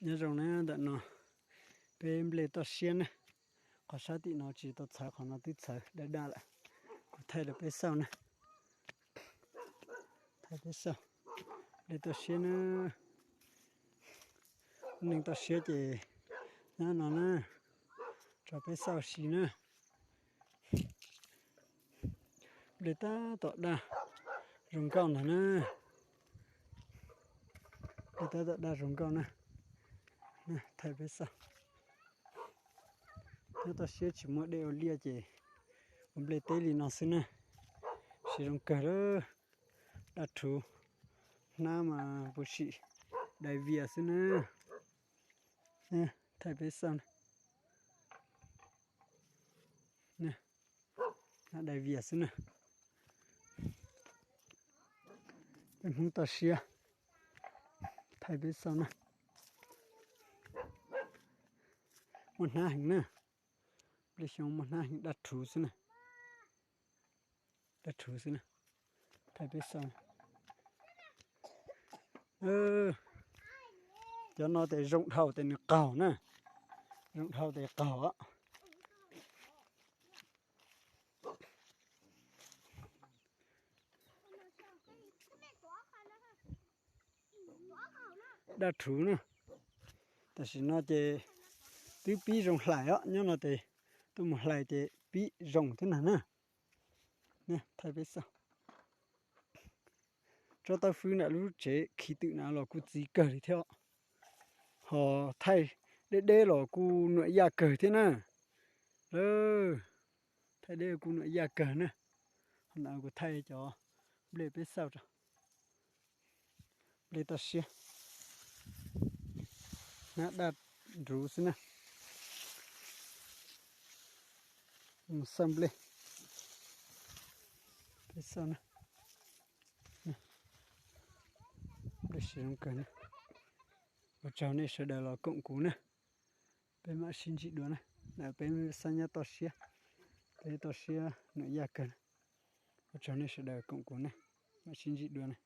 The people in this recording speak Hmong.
Nyob zoo na, ntawm no peb nplej toj siab na. Qhov sab tim no tsis tau txhawv, qhov no twb txhawv daj daj lawm. Kuv thaij rau peb xauj na. Thaij peb xauj. Nplej toj siab na. Neeg toj siab ces nyob no na. Tso peb xauj si na. Nplej tab tom daj zoo nkauj ntag na. Nplej tab tom daj zoo nkauj na. Thaij peb xauj. Nyob toj siab tsis muaj dej ua liaj ces ua nplej teb li no xwb na. Siab zoo kawg lawm. Daj rhuv, hnab mas puv sim dai vias xwb na. Thaij peb xauj na. Hnab dai vias xwb na. Peb Hmoob toj siab, thaij peb xauj na. Muaj hnab heev na. Nplej xyoo muaj hnab heev, daj rhuv xwb na. Daj rhuv xwb na. Thaij peb xauj na. Cov no tes zoo dhau tes nws qaug na. Zoo dhau tes qaug. Daj rhuv na. Tam sim no ces twb pib zoo hlais os, nyob no tes tuaj mus hlais ces pib zoo thiab nag na. Thaij peb xauj. Tsob taub fwb nram lub tsev khi twm na los kuj txiv kawg li thiab. Ho thaij deb deb los kuj nuam yaj kawg thiab na. Thaij deb kuj nuam yaj kawg na. Ho ntawd kuv thaij cov nplej peb xauj rau. Nplej toj siab. Hnab daj rhuv xwb na. Mus xauj nplej. Peb xauj na. Nplej siab zoo kawg na. Ua tsaug nej sawv daws los koom kuv na. Peb mam sib ntsib dua na. Peb xab nyob toj siab. Peb toj siab nuam yaj kawg na. Ua tsaug nej sawv daws koom kuv na. Mam sib ntsib dua na.